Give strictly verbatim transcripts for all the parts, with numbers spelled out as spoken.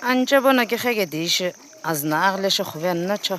Anche bono keghi kedi ishi azüna aghile shi khuve ani na cho.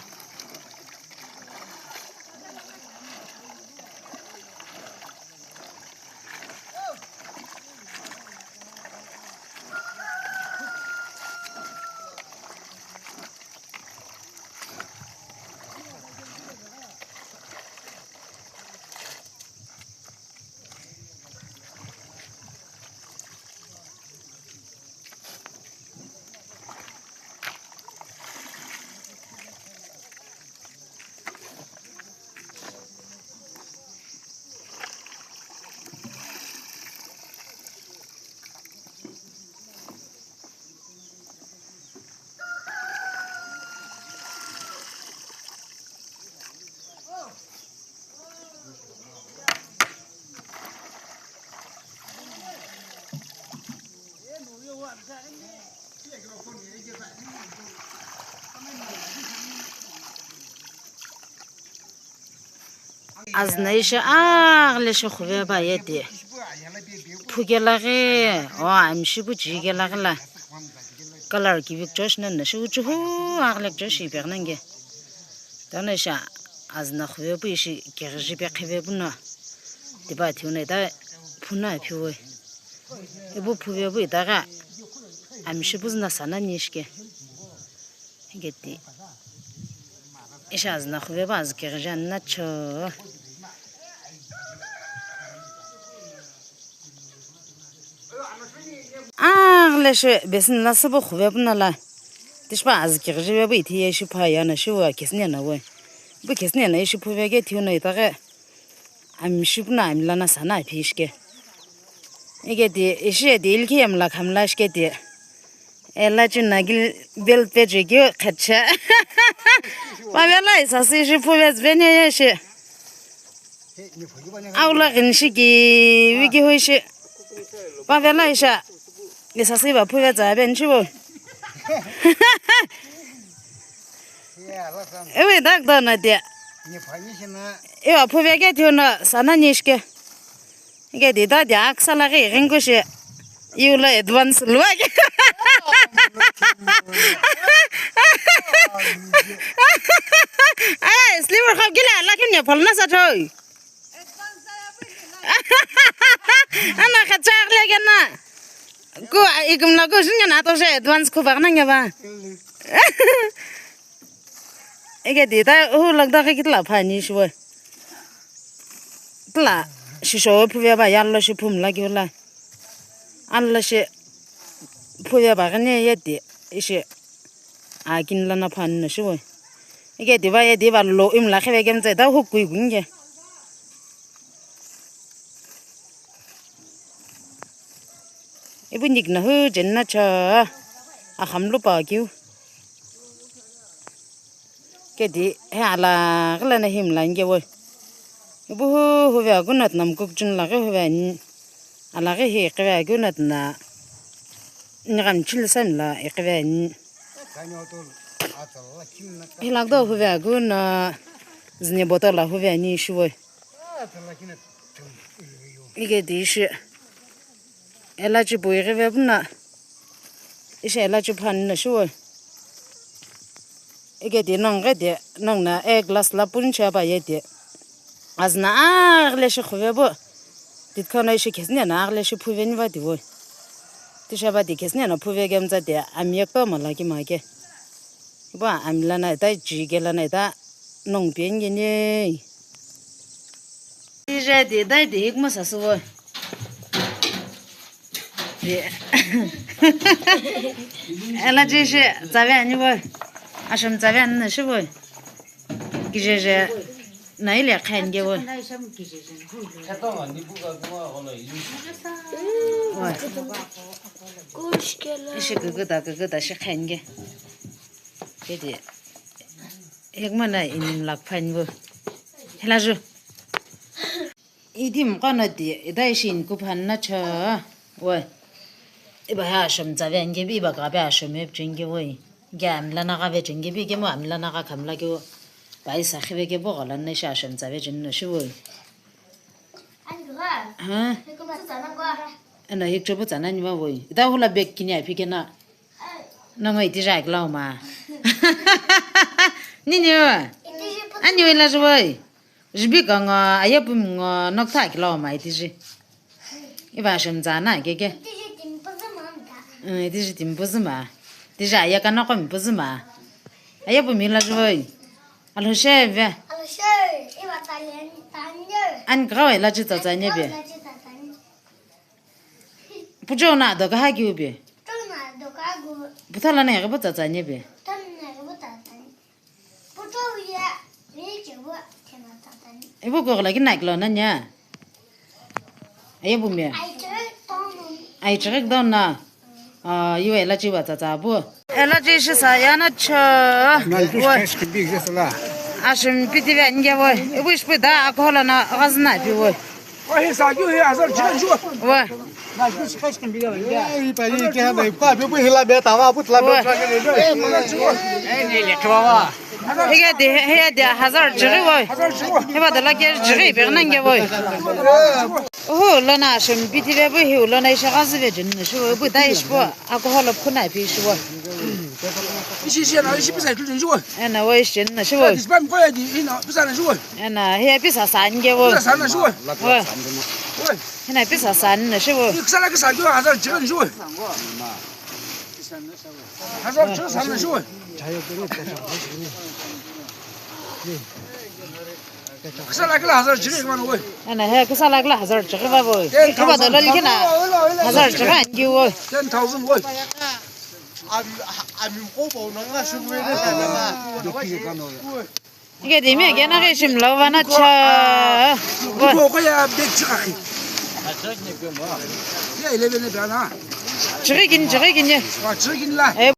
Azüna ishi aghile shi khuve pa ye ti. Phu kela ghi, o, amishipu ji kela ghi la. Color kivi kucho shi nani na shi uchuhu aghile kucho shi ipeghi nani ke. Tano ishi azüna khuve pu ishi keghishi pe khuve pu no. Tipa thiu no ita phu no aphiu we. Ipu phuve pu ita ghi amishipu züna sa nani ishi ke. Hiketi. Ishi azüna khuve pa azü keghishi ani na cho. Aghile shi basin la süpu khuve pu no la. Tishi pa azü keghishi ve pu ithi ye ishi pha ya no shi wa khesüne no we. Pu khesüne no ishi phuve ke thiu no ita ghi. Amishipu no amila no sa no aphi ishi ke. Iketi ishi eti ilikhi yamla khamla ishi keti. Ela china gil belt pe chekeu khacha. Pavela isa si shi phu vez venya ye shi. Aula ghin shi ki wiki hui shi. Pavela isa. Isa si va phu vez aben shi bo. Ewe dak dona dia. Ewa phu ve ke thiu no sa nani ishi ke. Ike di ta dia aksa la ghi ringu shi. Iu lo advance luwa ke. Ai, slipper khap gila la kin ya phalna sa thoi. Ana khacha le ke na. Ku ikum la ku shin na to she advance ku bagna nya ba. Ike di ta hu lagda ke kitla phani shi we. Tla, shisho phuve pa yallo shi phumla kiu la. Allo shi phuve pa ghine ye ti ishi akin lana phani no shi we. Ike diva ye diva lo imla kheve kemtse ta hu kui kunge. Ipu nikna hu jenna cha akham lu pa kiu. Kedi he ala ghila na him la nge we. Ibu hu huve agu na tna mkuk chun la ghi huve ani. Ala ghi hi iqive agu na tna. Nigam chil sam la iqive ani. Hilak do huve agu na zine boto la huve ani shuwe. Ike di ishi elachi pu ighive puna. Ishi elachi phani na shuwe. Ike di nong ghe di nong na e glass la pun chaba ye di. Azna aghile shi khuve bu. Ditkhana ishi khesne na aghile shi phuve ni va di vo. Tishaba di khesne na phuve gemza di amyek pa malaki make. Iba amila na ita ji kela na ita nong pien gene. Ije di dai di hikma sasu vo. Di. Ela ji shi tsave ani vo. Asham tsave ani na shi vo. Kijeje na ile khan ge vo. Ishi kukuda kukuda shi khan ge. Kedi. Hekma na inim lak phani bo. Hela ju. Idim qana di, ida ishi in kuphani na cha. Woi. Iba ha asham tsave ange bi, iba ka be asham ep chenge woi. Ge amla na ga ve chenge bi, ge mo amla na ga kamla ge wo. Ba isa khive ge bo gala na ishi asham tsave chenge na shi woi. Ha? Ana hik chobo tsana ni ma woi. Ida hula bag kini api ke na. Nongo itiji akilao ma. Nini o? Itiji putu. Ani oi la juwoi. Jibi ka ngo, aye pumi ngo, nokta akilao ma itiji. Iba shemza na keke. Itiji timi puzu ma mta. Mm, itiji timi puzu ma. Itiji aye ka noko mi puzu ma. Aye pumi la juwoi. Alo sheve. Alo sheve, iba tali ani tanye. Ani kawai la ji tsa tanye be. Ani kawai la ji tsa tanye. Pujo na do ka hagi ubi. Pujo na do ka gu. Putala na ga bu tsa tanye be. Tala na ga bu tsa tanye. Pujo ya, ni ke bu ke na tsa tanye. Ibu ko la ki na kilo na nya. Aye bu me. Ai chirek don na. Ah, yu ela chi wa tsa tsa bu. Ela chi shi sa ya na cha. Na ju kai shi bi je sala. Ashim piti ve nge wo. Ibu shi da akola na gazna pi wo. Wa hi sa ju hi azar chira ju. Wa. Na ju shi kai shi bi ga. Eh, ipa yi ke ha na ipa bi bu hila be ta wa bu tla be. Wa. Eh, ni le twa wa. Hiya de, hiya de hazar jighi woi. Hiba de la ke jighi be nang ge woi. Uhu, lona shim piti ve bu hi lona isha gazi ve jin na shiwo, bu dai shiwo, alcohol of kuna pi shiwo. Ishi ishi na ishi pisa jin shiwo. Ena woi shin na shiwo. Dis ban ko ya di ina pisa na shiwo. Ena hiya pisa san ge woi. Pisa san na shiwo. Woi. Woi. Hina pisa san na shiwo. Iksa la kisa jo hazar jighi shiwo. Hazar chighi san na shiwo. Kisa la kila hazar chighi kima no woi. Ana he kisa la kila hazar chighi ba woi. Ten thousand. Kima da lal kina hazar chighi angi woi. Ten thousand woi. Ami, ami ko bo no nga shu woi. Doki kano. Ike dimi ake na ke shim lo vana cha. Ko ko ya big chighi. Ya eleven ne bana. Chighi kin, chighi kin ye. Wa chighi kin la. Eh.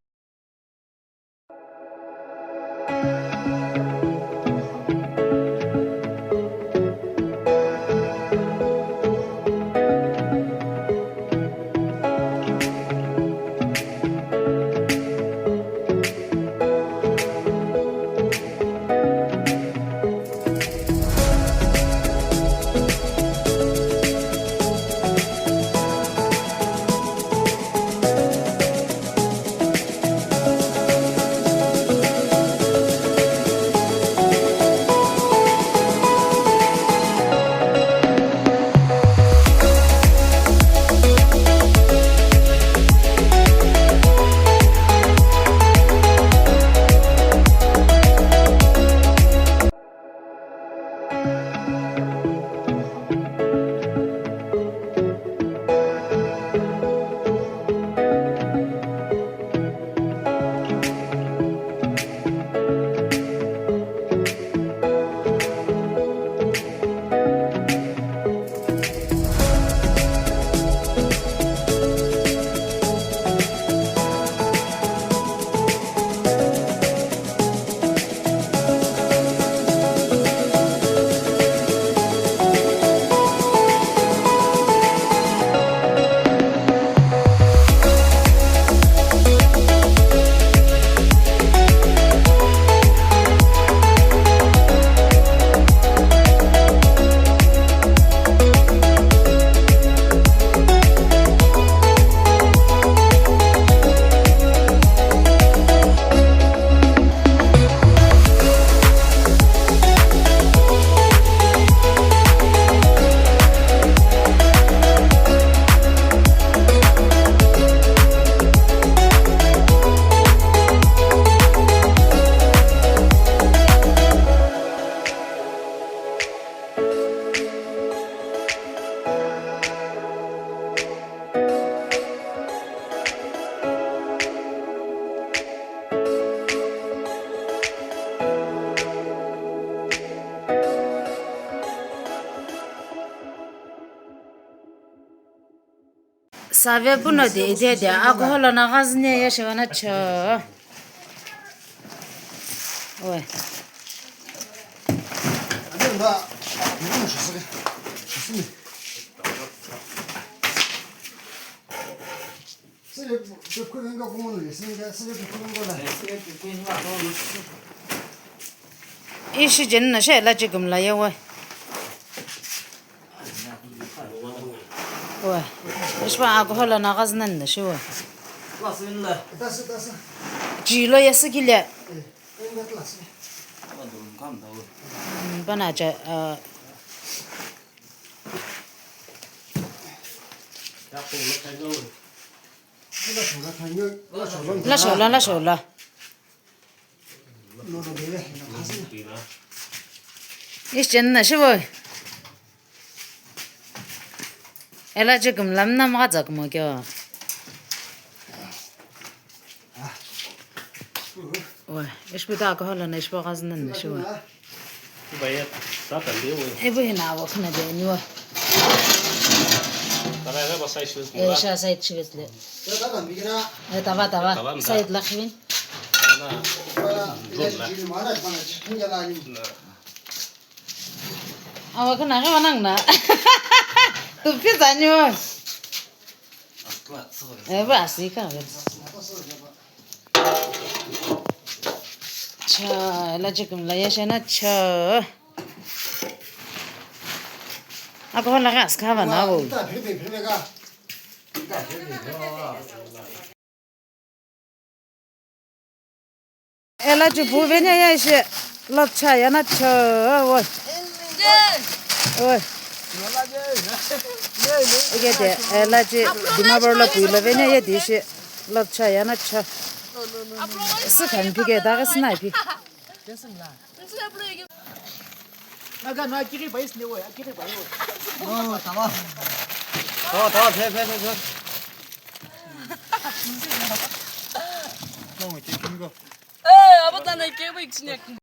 Save puno de ide de alcohol na gazne ya shivana cho. Oi. Ishi jeni na she la chikum la ye we. We. Ishpa alcohol na gaznan na she we. Tasa, tasa. Chilo yesü kile. Hmm, pana cha, uh, la shola, la shola. Ishi chenna shibo. Ela chikim lam na ma za kumo kyo. Wa, ishi pita ko hala na ishi pa gazna na shibo. Ibu hina wa khana de niwa. Eh, sha side shiwes le. Eh, tava, tava. Side la khivin. Awa kana ga wanang na. Tu pizza niwa. Eh, ba si ka. Cha, la chikim la yesha na cha. Ako la gas ka va na go. Ela chipu venya ya ishi. Love cha ya na cha. Oi. Oi. Ike de, ela chi Dimapur lo pui lo venya ya di ishi. Love cha ya na cha. Sikhan pi ke da ga snipe. Naga na kiri bai sne woi, kiri bai woi. Oh, tawa. Tawa, tawa, phe, phe, phe, phe. Mong ke kin go. Eh, apa tana ke bai sne.